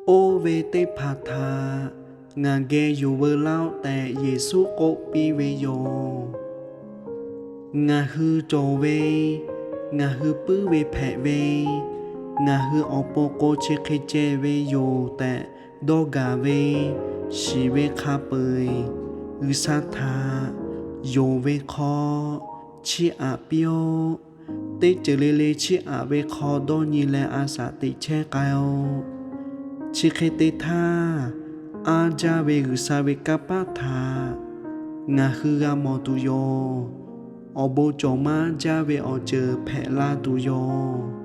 Oˇ ve teˇ hpaˍ htaꞈ ngaˬ geh yuˬ veu laˇ-oˆ tehꞈ Yeˍsuˆ k'oˆ piˇ ve yoˬ. Ngaˬ hui cawˬ ve, ngaˬ hui puiˉ ve hpehꞈ ve, ngaˬ hui awˬ pon k'o chi hk'e ceh ve yoˬ tehꞈ dawˇ gaˬ ve, shiˍ ve hk'a peu-eˬ G'uiˬsha htaꞈ yonˍ ve hk'aw chiˇ aꞈ piˇ-oˆ. Teˇ ceuˬ le le chiˇ aꞈ ve hk'aw dawˇ nyi leh a shaꞈ teꞈ chehˇ k'ai-oˆ. Chi hk'e te htaˇ, aˉ jaˇ ve G'uiˬsha ve kanˇ paˆ htaꞈ ngaˬ hui g'a mawˬ tuˬ yoˬ. Awˬ bon cawˬ maˇ jaˇ ve awˬ ceuˬ hpehꞈ la tuˬ yoˬ.